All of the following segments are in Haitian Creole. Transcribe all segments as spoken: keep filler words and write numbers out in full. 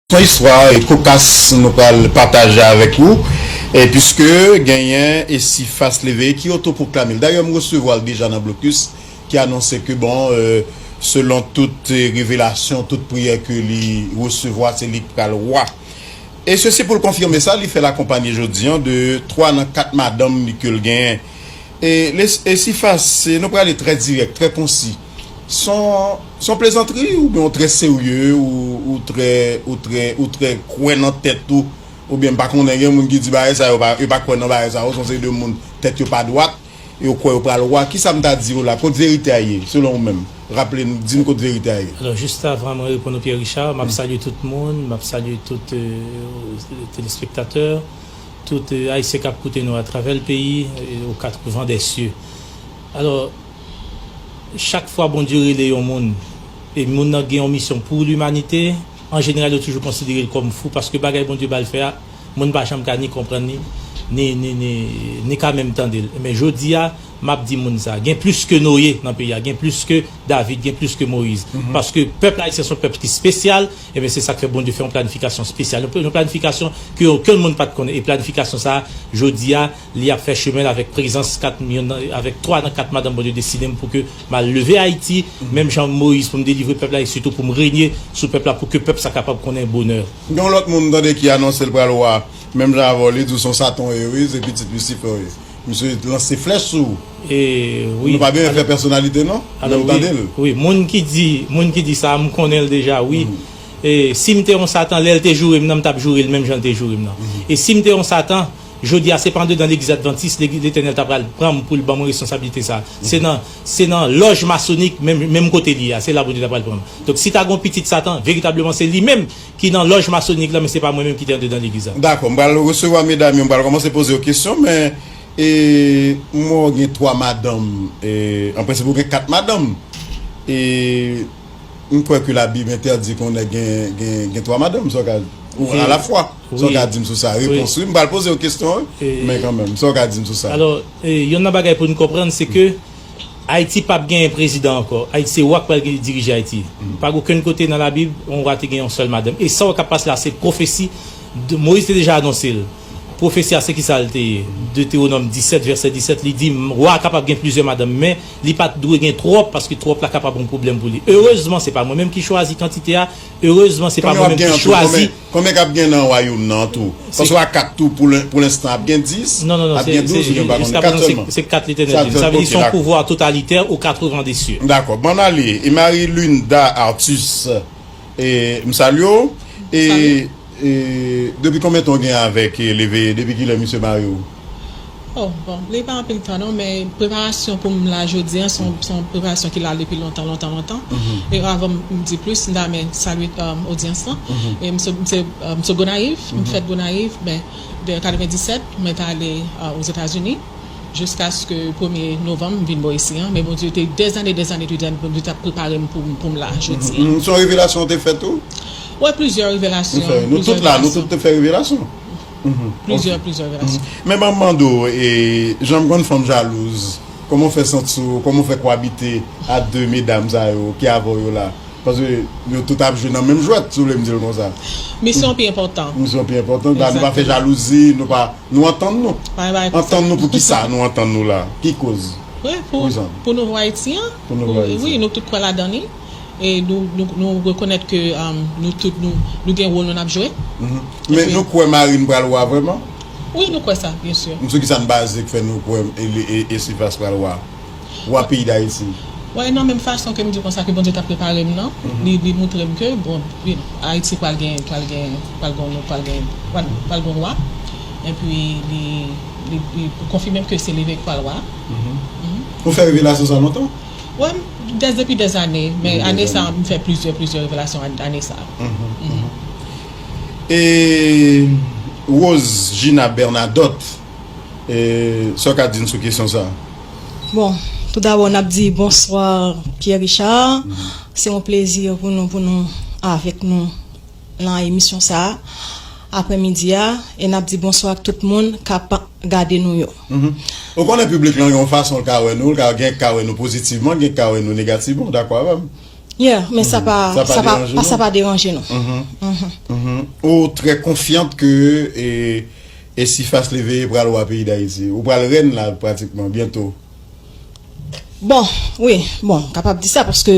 Yon istwa e kokas nou pral pataje avèk ou, e piske genyen Esifas Levee ki otopwoklame l. Dayè, m resevwa l deja nan blokis, ki anonse ke, bon, e, selon tout, e, revelasyon, tout priyè ke li resevwa, se li k pral wa. E sesi pou l konfime sa, li fè l akonpanye jodi a de twa nan kat madanm li ke l genyen. E, les, e si fas, e, nou prale trè dirèk, trè konsi. Se yon, se yon plezantri oubyen w trè serye, ou, ou trè, ou trè, ou trè kwè nan tèt ou, oubyen m pa konnen, gen moun ki di bagay sa yo pa, yo pa kwè nan bagay sa yo, se yon seri de moun tèt yo pa dwat, yo kwè yo pral wa. Kisa m ta di w la? Kot verite a ye, selon ou menm? Raple n, di n kot verite a ye. Alò, jis avan mwen reponn ou, Pierre Richard, m ap salye tout moun, m ap salye tout, e, telespektatè, tout, e, Ayisyen k ap koute nou atravè l peyi, e, aux quatre vents des cieux. Alò, chak fwa Bondye rele yon moun, e moun nan gen yon misyon pou limanite, an jeneral, yo toujou konsidere l kòm fou, paske bagay Bondye ba l fè a, moun pa janm ka ni konprann li, ni, ni, ni, ni ka menm tande l. Men jodi a, m ap di moun sa, gen plis ke Noye nan peyi a, gen plis ke David, gen plis ke Moyiz. Paske pèp ayisyen se yon pèp ki espesyal, ebyen, se sa k fè Bondye fè yon planifikasyon espesyal. Yon, yon planifikasyon ke okenn moun pa t konnen. E planifikasyon sa a, jodi a, li ap fè chemen l avèk prezans kat, youn nan, avèk twa nan kat madanm Bondye deside m pou ke m al leve Ayiti, menm jan Moyiz, pou m delivre pèp la, e sitou pou m renye sou pèp la, pou ke pèp sa kapab konnen bonè. Gen yon lòt moun m tande ki anonse l pral wa, menm jan avè w, li di w se yon satan w ye, wi, se pitit Lisifè w ye. Misye lanse flèch sou ou. E, wi. Nou pa bezwen fè pèsonalite, non. Alò, men m tande l. Wi, moun ki di, moun ki di sa, m konnen l deja, wi. E si m te yon satan, lè l te joure m nan, m t ap joure l menm jan l te joure m nan. E si m te yon satan, jodi a, se pa andedan legliz advantis, legliz Letènèl ta pral pran m pou l ban mwen responsablite sa. Se nan, se nan lòj masonik, menm, menm kote li ye a, se la Bondye ta pral pran m. Donk, si ta gon pitit satan, veritableman, se li menm ki nan lòj masonik la, men se pa mwen menm ki te andedan legliz la. Dakò, m pral resevwa medam yo, m pral kòmanse poze yo kesyon, men, e, m wè w gen twa madanm, e, an prensip, ou gen kat madanm. E, m kwè ke Labib entèdi ke yon nèg gen, gen, gen twa madanm, sa w ka, ou alafwa. Sa w ka di m sou sa? Repons, wi, m pral poze yo kesyon, wi, men kanmenm, sa w ka di m sou sa? Alò, e, youn nan bagay pou n konprann, se ke Ayiti p ap genyen prezidan ankò. Ayiti se wa k pral gen, dirije Ayiti. Pa gen okenn kote nan Labib yon wa te gen yon sèl madanm. E sa w k ap pase la, se pwofesi. De, Moyiz te deja anonse l. Pwofesi a, se kisa l te ye? Detewonòm disèt, vèsè disèt, li di, wa a kapab gen plizyè madanm, men li pa t dwe gen twòp, paske twòp la kapab yon pwoblèm pou li. Erezman, se pa mwen menm ki chwazi kantite a. Erezman, se pa mwen menm ki chwazi. Konbyen k ap gen nan wayòm nan tou? Paske w a kat tou, pou lenstan ap gen dis, ap gen douz, ou gen pa konnen, kat sèlman. Se kat Letènèl di. Sa vle di se yon pouvwa totalitè aux quatre vents des cieux. Dakò, bon, n ale. E Marie Linda Artus, e, m salye w. E, e depi konbyen tan w gen avèk, e, Levee? Depi kilè misye mare w? Oh, bon, li pa anpil tan non, men preparasyon pou m la jodi a, se yon, se yon preparasyon ki la depi lontan, lontan, lontan. E avan m di plis, m ta renmen salye, um, odyans lan. E m se, m se, um, m se Gonayiv, m fèt Gonayiv, men de katrevendisèt, mwen t ale, uh, Ozetazini, jiskaske premye novanm, m vin bò isi an. Men Bondye te dèzane, dèzane, dèzane, Bondye t ap prepare m pou, pou m la jodi a. Se yon revelasyon w te fè tou? Wè, plizyè revelasyon. Nou tout la, nou tout te fè revelasyon. Plizyè, plizyè relasyon. Men ban m mande w, e, jan m konn fanm jalouz, kòman w fè santi w, kòman w fè kowabite a de medam sa yo ki avè w yo la? Paske yo tout ap jwe nan menm jwèt, si w vle m di l konsa. Misyon pi enpòtan. Misyon pi enpòtan. Nou pa fè jalouzi, nou pa, nou antann nou. Antann nou pou kisa nou antann nou la? Ki koz? Wi, pou, pou nouvo Ayiti an. Pou nouvo Ayiti. Wi, nou tout kwè ladan li. E nou, nou, nou rekonèt ke, um, nou tout, nou, nou gen wòl nou n ap jwe. Men nou kwè Marine pral wa vrèman? Wi, nou kwè sa, byen si. Sou kisa n baze k fè nou kwè e, e, e, Esifas pral wa? Wa peyi Dayiti. Wè, nan menm fason ke m di konsa ke Bondye t ap prepare m nan, li, li montre m ke, bon, wi, Ayiti pral gen, pral gen, pral gen, pral gen, pral, pral gen wa. Epi li, li, li konfime m ke se Levee k pral wa. Ou fè revelasyon sa lontan? Wè, m, dè, depi dèzane, men ane sa, m fè plizyè, plizyè revelasyon an, ane sa. E Rose Gina Bernadotte, e, sa w ka di n sou kesyon sa? Bon, toudabò, n ap di bonswa, Pierre Richard. Se yon plezi pou nou, pou nou avèk nou nan emisyon sa a, aprèmidi a, e n ap di bonswa ak tout moun k ap gade nou yo. Ou konnen piblik lan gen yon fason l ka wè nou, l ka gen k ka wè nou pozitivman, gen k ka wè nou negativman, w dakò avè m? Yeah, men sa pa, sa pa deranje nou. Ou trè konfyant ke Esifas Léveillé pral wa peyi Dayiti. Ou pral rèn la pratikman byento. Bon, wi, bon, kapab di sa paske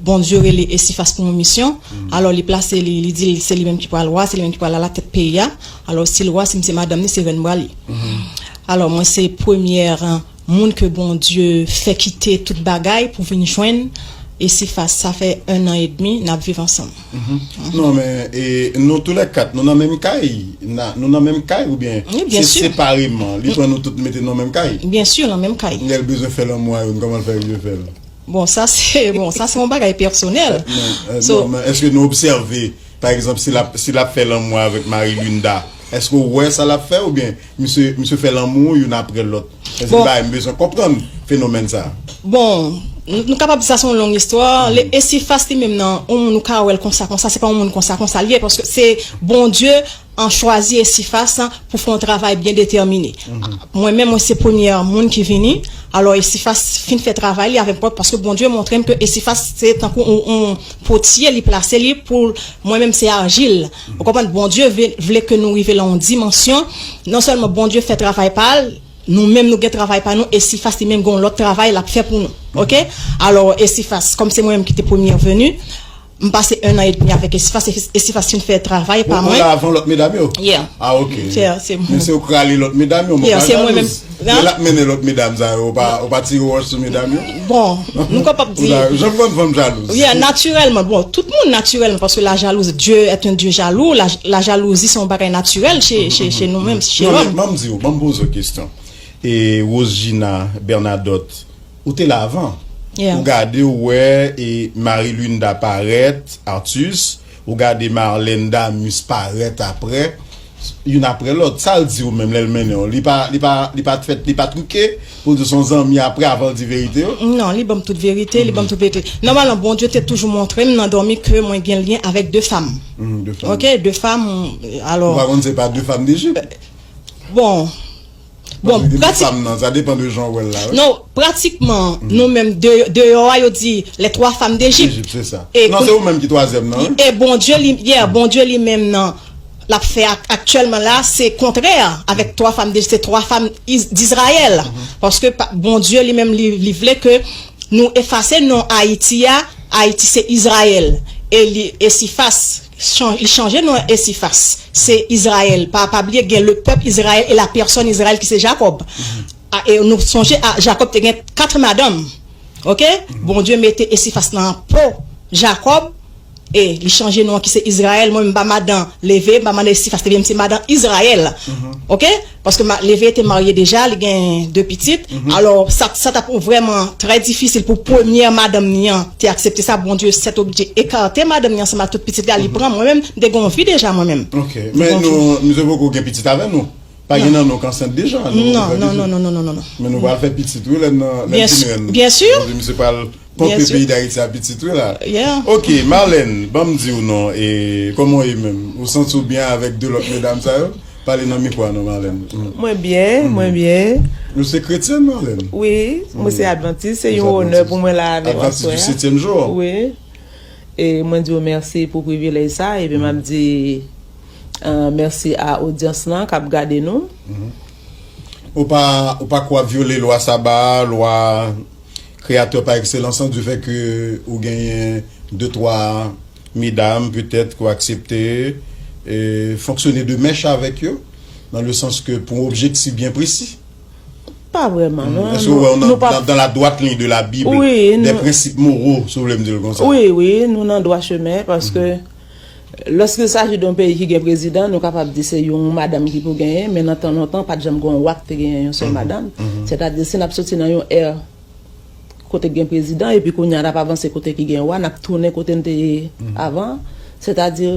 Bondye rele Esifas pou yon misyon. Alò li plase li, li di l se li menm ki pral wa, se li menm ki pral alatèt peyi a. Alò si l wa, si m se madanm ni, se rèn m pral ye. Alò mwen se premyè moun ke Bondye fè kite tout bagay pou vin jwenn Esifas. Sa fè ennan edmi n ap viv ansanm. Non men e, nou toulèkat nou nan menm kay? Nou nan menm kay oubyen se separeman li pran nou tout mete nan menm kay? Byen si nan menm kay. Lè l bezwen fè lanmou a youn kòman l fè rive fè l? Bon sa se bon sa se yon bagay pèsonèl. Non men èske nou obsève pa egzanp si l ap si l ap fè lanmou avèk Marie Linda èske ou wè sa l ap fè oubyen misye misye fè lanmou youn aprè lòt? Èske se bagay m bezwen konprann fenomèn sa? Bon, nou kapab di sa se yon long istwa. Esifas li menm nan yon moun ou ka wè l konsa konsa se pa yon moun konsa konsa l ye paske se Bondye an chwazi Esifas pou fè yon travay byen detèmine. Mwen menm mwen se premyè moun ki vini. Alò Esifas fin fè travay li avèk pwòp paske Bondye montre m ke Esifas se tankou yon potye li plase li pou mwen menm se ajil. Ou konprann Bondye vle ke nou rive lan yon dimansyon. Non sèlman Bondye fè travay pa l, nou menm nou gen travay pa nou, Esifas li menm gen yon lòt travay l ap fè pou nou. Oke? Alò Esifas kòm se mwen menm ki te premyè veni, m pase ennan edmi avèk Esifas, Esifas fin fè travay pa mwen. Ou la avan lòt medam yo? Yeah. Ah ok. Men se ou k rale lòt medam yo, mwen pa jalou. Lè l ap mennen lòt medam sa yo, ou pa ou pa tire wòch sou medam yo? Bon, nou kapab di. Jan fanm fanm jalouz. Yeah, natirèlman. Bon, tout moun natirèlman paske la jalouz, Dieu est un Dieu jaloux, la, la jalousie se yon bagay natirèl chez, chez, chez nou menm, chez lòm. Non men ban m di w, ban m poze w kesyon. E Rosegina Bernadotte, ou te la avan. Ou gade ou wè e Marie Linda parèt, Artus, ou gade Marlène Damus parèt aprè, youn aprè lòt. Sa l di w menm lè l mennen w? Li pa li pa li pa t fèt li pa twike pou l di w se yon zanmi aprè avan l di verite yo? Non, li ban m tout verite, li ban m tout verite. Nòmalman Bondye te toujou montre m nan dòmi ke mwen gen lyen avèk de fanm. Ok, de fanm. Alò. Ou pa konn se pa de fanm Dejip? Bon. Bon, pratik. Sa depann de jan w wè l la wi. Non, pratikman nou menm deyò a yo di les trois femmes d'Égypte. Ejip se sa. Non se ou menm ki twazyèm nan wi. E Bondye li, yeah, Bondye li menm nan l ap fè aktyèlman la se kontrè avèk twa fanm de se twa fanm Izrayèl. Paske Bondye li menm li vle ke nou efase non Ayiti a. Ayiti se Izrayèl. E li Esifas li chanje non Esifas. Se Izrayèl. Pa pa bliye gen le pèp Izrayèl e la pèsòn Izrayèl ki se Jakòb. E nou sonje Jakòb te gen kat madanm. Oke? Bondye mete Esifas nan po Jakòb. E li chanje non an ki se Izrayèl. Mwen m pa madan Leve, m pa madan Esifas Leve, m se madan Izrayèl. Oke? Paske Leve te marye deja, li gen de pitit. Alò sa sa t ap vrèman trè difisil pou premyè madanm ni an te aksepte sa. Bondye sètoblije ekate madanm ni ansanm ak tout pitit la, li pran mwen menm, m te gen yon vi deja mwen menm. Oke. Men nou, misye poko gen pitit avè nou. Pa gen nan nou k ansent deja. Non, non, non, non, non, non, non. Men nou pral fè pitit wi lè n nan lè n fin rèn. Byen si. Bondye misye pral ponpe peyi Dayiti a pitit wi la. Ok, Marlène, ban m di w non, e kòman w ye menm? Ou santi w byen avèk de lòt medam sa yo? Pale nan mikwo a non Marlène. Mwen byen, mwen byen. Ou se kretyèn Marlène? Wi, mwen se advantis, se yon onè pou mwen la avè w aswè a. Advantis du setyèm jou. Wi. E mwen di w mèsi pou privilèj sa, epi m ap di mèsi a odyans lan k ap gade nou. Ou pa ou pa kwè w ap vyole lwa saba a, lwa Kreyatè pa ekselans lan, du fait que ou genyen de twa medam petèt ke w aksepte fonksyone de mèch avèk yo, dans le sens que pou yon objektif byen presi? Pa vrèman non. Èske w wè w nan dans la droite ligne de la Bible, des principes moraux si w vle m di l konsa? Wi, wi, nou nan dwa chemen paske lòske il s'agit de yon peyi ki gen prezidan, nou kapab di se yon madanm ki pou genyen, men nan tan lontan pa t janm gen yon wa ki te genyen yon sèl madanm. Sètadi si n ap soti nan yon è kote k gen prezidan epi kounye a n ap avanse kote ki gen wa, n ap tounen kote n te ye avan. Sètadi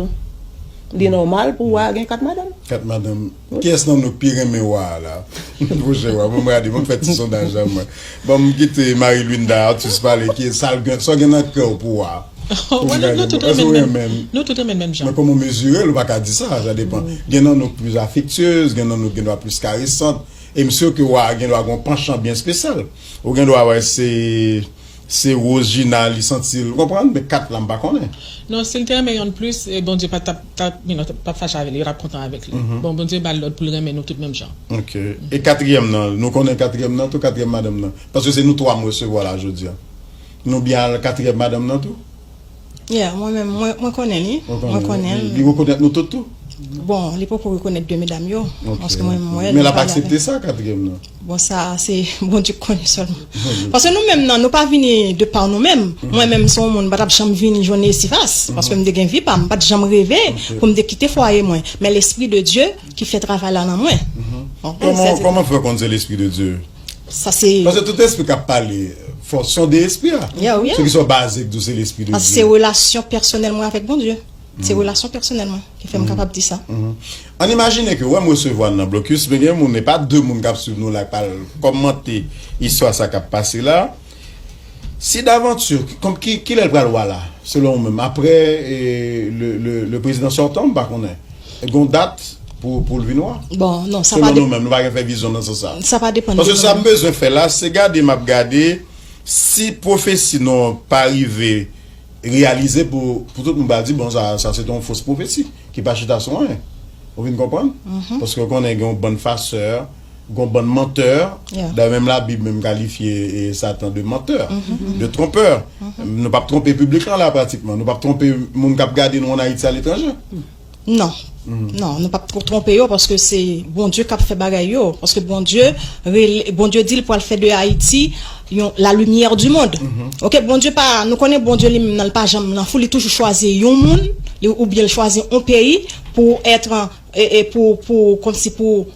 li nòmal pou wa a gen kat madanm. Kat madanm. Kiyès nan nou k pi renmen wa a la? Monchè wa, ban m gade, ban m fè ti sondaj la mwen. Ban m kite Marie Linda Artus pale, kiyès sa l gen, sa w gen nan kè w pou wa a? Mwen nou tout renmen l menm. Nou tout renmen l menm jan. Men kòman w mezire l, ou pa ka di sa, sa depann. Gen nan nou k plis afektyez, gen nan nou k gen dwa plis karesant. E m si ke wa a gen dwa gen yon panchan byen espesyal. Ou gen dwa wè se Se Rose Gina, li santi l, ou konprann? Men kat la, m pa konnen. Non, si l te renmen yonn plis, e Bondye pa t ap, t ap, you know, p ap fache avè li, yo t ap kontan avèk li. Bon, Bondye ba l lòd pou l renmen nou tout menm jan. Ok. E katriyèm nan, nou konnen katriyèm nan tou, katriyèm madanm nan? Paske se nou twa m resevwa la jodi a. Nou byen al katriyèm madanm nan tou? Yeah, mwen menm, mwen, mwen konnen li. Mwen konnen l. Li rekonèt nou tout tou? Bon, li poko rekonèt de medam yo. Paske mwen, mwen, men l ap aksepte sa, katriyèm nan? Bon, sa, se Bondye k konnen sèlman. Paske nou menm nan, nou pa vini de pa nou menm. Mwen menm, se yon moun, m pa t ap janm vini jwenn Esifas. Paske m te gen vi pa m, m pa t janm reve pou m te kite fwaye mwen. Men Lespri de Dye ki fè travay la nan mwen. Kòman, kòman fè w konn se Lespri de Dye? Sa se. Paske tout espri k ap pale, fò se yon de espri a. Yeah, yeah. Se ki sou baze k di w se Lespri de Dye. Paske se relasyon pèsonèl mwen avèk Bondye. Se relasyon pèsonèl mwen ki fè m kapab di sa. Ann imajine ke, wè, m resevwa l nan blokis, men gen moun, e pa de moun k ap swiv nou la, k pral kòmante istwa sa k ap pase la. Si davanti, kòm ki, kilè l pral wa la, selon ou menm? Apre, e, le, le, le prezidan sòtan, m pa konnen. Gon dat pou, pou l vin wa? Bon, non, sa pa. Selon nou menm, nou pa gen fè vizyon nan sans sa. Sa pa depann de nou menm. Paske sa m bezwen fè la, se gade m ap gade si pwofesi nou an pa rive reyalize pou, pou tout moun pa di, bon, sa, sa se te yon fos pwofesi ki pa chita sou anyen. Ou vin konprann? Paske w konnen gen yon bann fasè, gen yon bann mantè. Dayè, menm Labib menm kalifye, e, Satan de mantè, de twompè. Nou p ap twonpe piblik lan la pratikman. Nou p ap twonpe moun k ap gade nou ann Ayiti, aletranje. Non. Non, nou p ap twonpe yo paske se Bondye k ap fè bagay yo. Paske Bondye, Bondye di l pral fè de Ayiti yon, la lumière du monde. Ok, Bondye pa, nou konnen Bondye li menm nan, li pa janm nan fou, li toujou chwazi yon moun, li, oubyen li chwazi yon peyi pou èt, e, e pou, pou, kòmsi pou,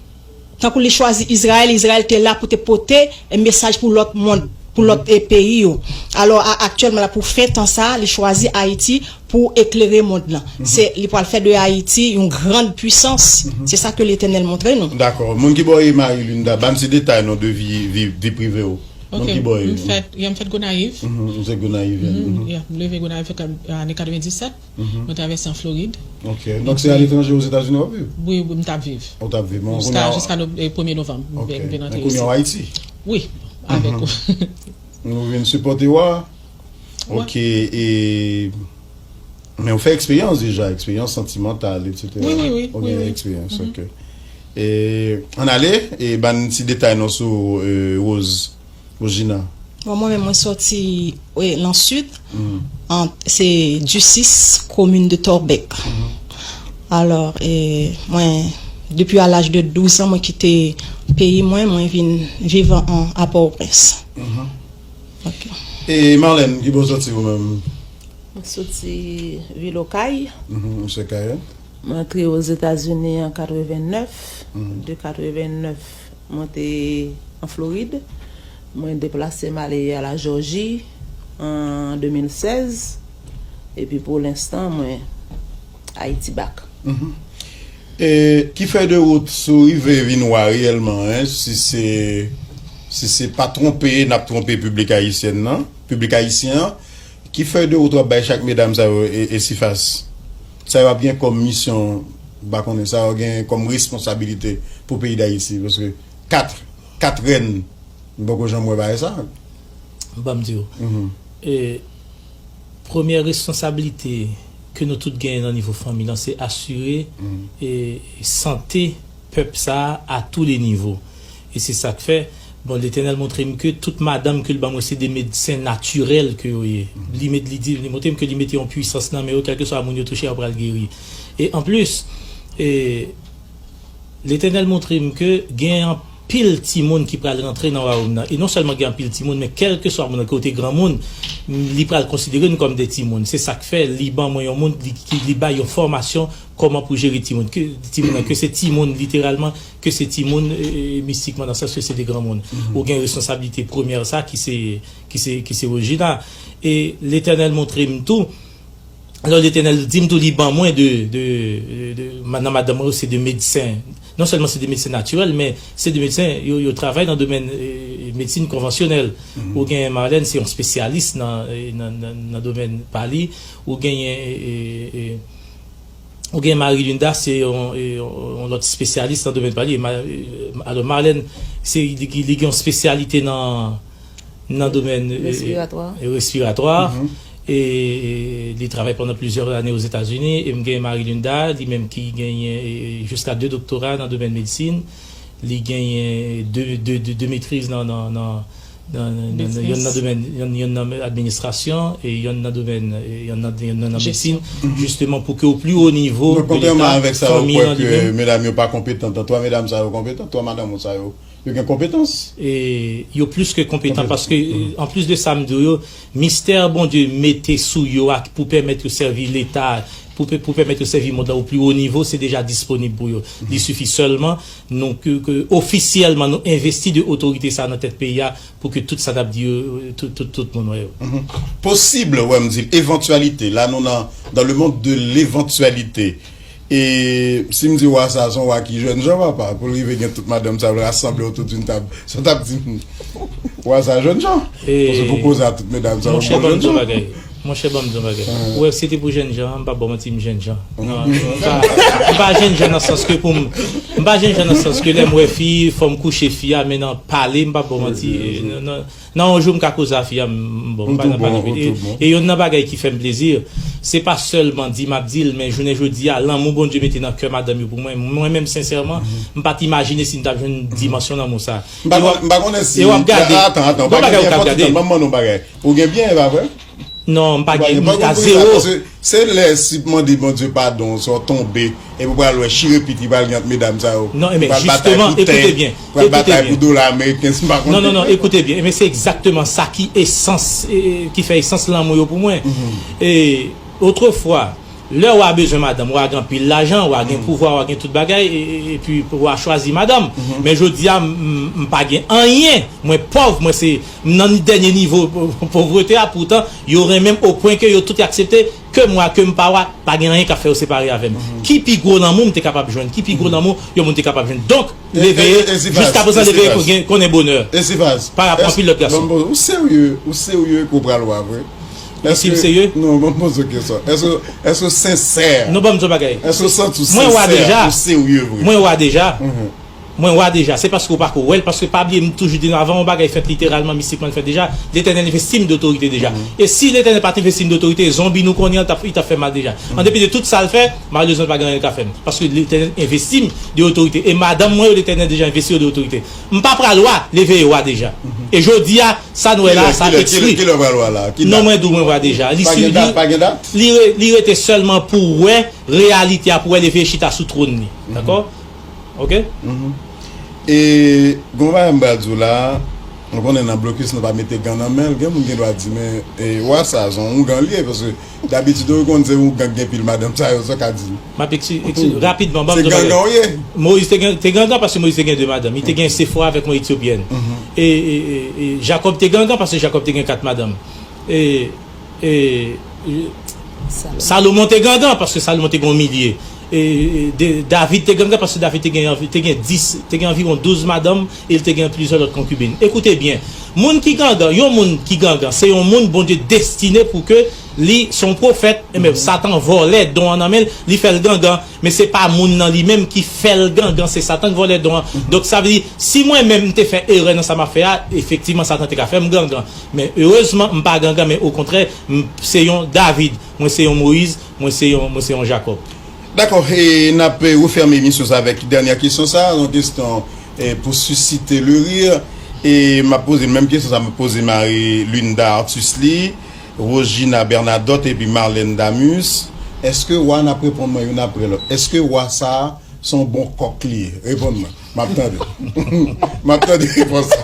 tankou li chwazi Izrayèl, Izrayèl te la pou te pote, e, mesaj pou lòt mond, pou lòt, e, peyi yo. Alò, a, aktyèlman la, pou fen tan sa, li chwazi Ayiti pou eklere mond lan. Se, li pral fè de Ayiti yon grann pwisans. Se sa ke Letènèl montre nou. Dakò. Moun ki bò w ye, Marie Linda, ban m ti detay non de vi, vi, vi prive w. Moun ki bò w ye? M fèt, yeah, m fèt Gonayiv. M fèt Gonayiv. Yeah, m leve Gonayiv ane katrevenndisèt. Mwen travèse an Florid. Ok. Donk se aletranje, Ozetazini w ap viv? Wi, wi, m t ap viv. Ou t ap viv. Jiska, jiska premye novanm, m vin antre isi. Kounye a w Ayiti? Wi, avèk ou. Nou vin sipòte w a? Ok, e, men ou fè eksperyans deja, eksperyans santimantal, etsetera. Wi, wi, wi. Ou gen eksperyans, ok. E, ann ale, e ban n ti detay non sou, e, Rose, Rose Gina. Bon, mwen menm, mwen sòti, wi, lan Sid, an, se Ducis, komin de Torbeck. Alò, e, mwen, depi a laj de douz an, mwen kite peyi mwen, mwen vin viv an, a Pòtoprens. Ok. E Marlène, ki bò w sòti ou menm? Mwen soti vil Okay. Ou se Kayè? Mwen antre Ozetazini an katrevennèf. De katrevennèf, mwen te an Florid. Mwen deplase m ale a la Jòji an de mil sèz. Epi pou lenstan, mwen Ayiti bak. E ki fè de wout si w rive vin wa reyèlman, en, si se, si se pa twonpe, n ap twonpe piblik ayisyèn nan, piblik ayisyen an, ki fè de wout w ap bay chak medam sa yo, e, e Esifas? Sa yo ap gen kòm misyon, m pa konnen, sa yo gen kòm responsabilite pou peyi Dayiti? Paske kat, kat rèn, m poko janm wè bagay sa. Ban m di w. E, premyè responsablite ke nou tout genyen nan nivo fanmi lan, se asire, e, sante pèp sa a, a tou le nivo. E se sa k fè, bon, Letènèl montre m ke tout madanm ke l ban mwen se de medsen natirèl ke yo ye. Li met, li di, li montre m ke li mete yon pwisans nan men yo, kèlkeswa moun yo touche, yo pral geri. E anplis, e, Letènèl montre m ke gen anpil timoun ki pral rantre nan wayòm nan. E non sèlman gen anpil timoun, men kèlkeswa moun nan, ke w te granmoun, li pral konsidere nou kòm de timoun. Se sa k fè li ban mwen yon moun, li, ki, li bay yon fòmasyon kòman pou jere timoun. Ke timoun nan, ke se timoun literalman, ke se timoun, e, e, mistikman, nan sans ke se de granmoun. Ou gen responsablite premyè sa ki se, ki se, ki se Rose Gina. E Letènèl montre m tou, alò, Letènèl di m tou, li ban mwen de, de, de, de, nan madanm mwen yo, se de medsen. Non sèlman se de medsen natirèl, men se de medsen, yo, yo travay nan domèn, e, medsin konvansyonèl. Ou gen Marlène, se yon espesyalis nan, e, nan, nan, nan domèn pa li. Ou genyen, e, e, e, ou gen Marie Linda, se yon, e, yon, yon lòt espesyalis nan domèn pa li. E Ma-, e, alò, Marlène, se, li, li gen yon espesyalite nan, nan domèn e, e, respiratwa. E, e, li travay pandan plizyè ane Ozetazini, e m gen Mari Linda, li menm ki genyen e, e, jiska de doktora nan domèn medsin, li genyen de, de, de, de metriz nan, nan, nan, nan, nan, nan, yonn nan domèn, yonn, yonn nan administrasyon, e yonn nan domèn, e yonn nan, yonn nan, nan medsin, jisteman pou ke o pli wo nivo de Leta, fanmi an li menm. Donk, kontrèman avèk sa, ou kwè ke medam yo pa konpetan, twa medam sa yo konpetan, twa madanm ou sa yo, yo gen konpetans. E yo plis ke konpetan, paske, anplis de sa m di w yo, mistè Bondye mete sou yo a pou pèmèt yo sèvi Leta, pou, pou pèmèt yo sèvi mond lan o pli wo nivo, se deja disponib pou yo. Li sifi sèlman nou, ke, ke ofisyèlman nou envesti de otorite sa nan tèt peyi a pou ke tout sa n ap di yo, tout, tout, tout moun wè yo. Posib, wè m di l, evantyalite, la nou nan, dans le monde de l'éventualité. E si m di wa sa, se yon wa ki jènjan, papa, pou l rive gen tout madanm sa yo rasanble otou d'une table. Sa w t ap di m, wa sa jènjan. Paske pou koze a tout medam sa yo bon jènjan. Monchè, ban m di w yon bagay. Ou wè, si se te pou jènjan, m p ap ba w manti, m jènjan. Non, m pa, m pa jènjan nan sans ke pou m, m pa jènjan nan sans ke lè m wè fi, fò m kouche fi a, men nan pale, m p ap ba w manti. Nan, nan, Nan yon jou m ka koze a fi a, m, m bon, m pa nan pale. E, e yonn nan bagay ki fè m plezi, se pa sèlman di m ap di l, men jounen jodi a, lanmou Bondye mete nan kè madanm yo pou mwen, mwen menm sensèman, m pa t imajine si m t ap jwenn dimansyon lanmou sa. M pa konn, m pa konnen si, e w ap gade, atan, atan, w pa gen byen, fò ti tan, ban m mande w yon bagay. Ou gen byen, e pa vre? Non, m pa gen, m a zewo. Se lè si mande Bondye padon, sa w tonbe, epi w pral wè chire pit ki pral gen ant medam sa yo. Non, men jisteman, ekoute byen, pral batay pou dola ameriken, si m pa konn. Non, non, non, ekoute byen. Men se egzakteman sa ki esans, e, e, ki fè esans lanmou yo pou mwen. E, otrefwa, lè w a bezwen madanm, w a gen anpil lajan, w a gen pouvwa, w a gen tout bagay, e, e, epi w a chwazi madanm. Men jodi a, m, m, m pa gen anyen. Mwen pòv, mwen se, m nan dènye nivo povrete a, poutan, yo renmen m o pwen ke yo tout aksepte ke m wa, ke m pa wa, pa gen anyen k ap fè yo separe avè m. Ki pi gwo lanmou m te kapab jwenn? Ki pi gwo lanmou yon moun te kapab jwenn? Donk, leve, jiska prezan, leve konnen bonè. Pa rapò anpil lòt gason. Ou serye, ou serye ke w pral wa vre? Èske m serye? Non, ban m poze w kesyon. Èske, èske w sensè? Non, ban m di w bagay. Èske w santi w sensè? Ou serye vre? Mwen wa deja. Mwen wa deja. Se paske w pako wè l, paske pa bliye m toujou di nou, avan yon bagay fèt literalman, mistikman l fèt deja, Letènèl envesti m de otorite deja. E si Letènèl pa t envesti m de otorite, zonbi nou konnen an, t ap, li t ap fè mal deja. An depi de tout sa l fè, malerezman, pa gen anyen l ka fè m. Paske Letènèl envesti m de otorite. E madanm mwen yo, Letènèl deja envesti yo de otorite. M pa pral wa, leve e wa deja. E jodi a, sa n wè la, sa ekspli. Kilè, kilè, kilè w pral wa la? Non, mwen di w mwen wa deja. Li, li, li re-, li rete sèlman pou wè reyalite a, pou wè leve e chita sou twòn li. Dakò? Ok? E, gon bagay m pral di w la, nou konnen nan blokis nou pa mete gan nan men l, gen moun gen dwa di, men, e, wa sa, se yon ougan li ye, paske dabitid ou konn se ougan k gen pil madanm sa yo, sa w ka di. M ap ekspli-, ekspli-, rapidman, ban m di w yon bagay. Se gangan w ye. Moyiz te gen, te gangan paske Moyiz te gen de madanm. Li te gen Sefora avèk yon Etyopyèn. E, e, e, e Jakòb te gangan paske Jakòb te gen kat madanm. E, e, e, Salomon te gangan paske Salomon te gen yon milye. E, e, de, David te gangan paske David te gen anvi-, te gen dis, te gen anviwon douz madanm e l te gen plizyè lòt konkibin. Ekoute byen, moun ki gangan, yon moun ki gangan, se yon moun Bondye destine pou ke li se yon pwofèt, enben, Satan vòlè don an nan men l, li fè l gangan, men se pa moun nan li menm ki fè l gangan, se Satan k vòlè don an. Donk, sa vle di, si mwen menm m te fè erè nan sa m ap fè a, efektivman, Satan te ka fè m gangan. Men erezman, m pa gangan, men okontrè, m se yon David, mwen se yon Moyiz, mwen se yon, mwen se yon Jakòb. Dakò, e n ap, e, refèmen emisyon sa avèk dènyè kesyon sa, yon kesyon, e, pou susciter le rire. E m ap poze l menm kesyon sa, m ap poze Marie Linda Artus li, Rogina Bernadotte epi Marlène Damus. Èske wa n ap reponn mwen youn apre lòt? Èske wa sa a se yon bon kòk li ye? Reponn mwen. M ap tande. M ap tande repons sa.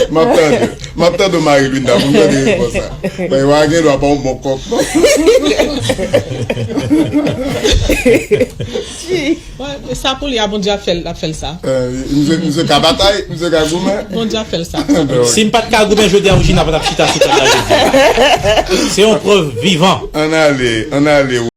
M ap tande. M ap tande w, Marie Linda, pou m tande repons sa. Men wa gen dwa pa yon bon kòk, non. Wè, e sa pou li a, Bondye ap fè l, ap fè l sa. Eh, misye, misye ka batay, misye ka goumen. Bondye ap fè l sa. Si m pa t ka goumen jodi a, Rougina pa t ap chita sou tab la jodi a. Se yon prèv vivan. Ann ale, ann ale.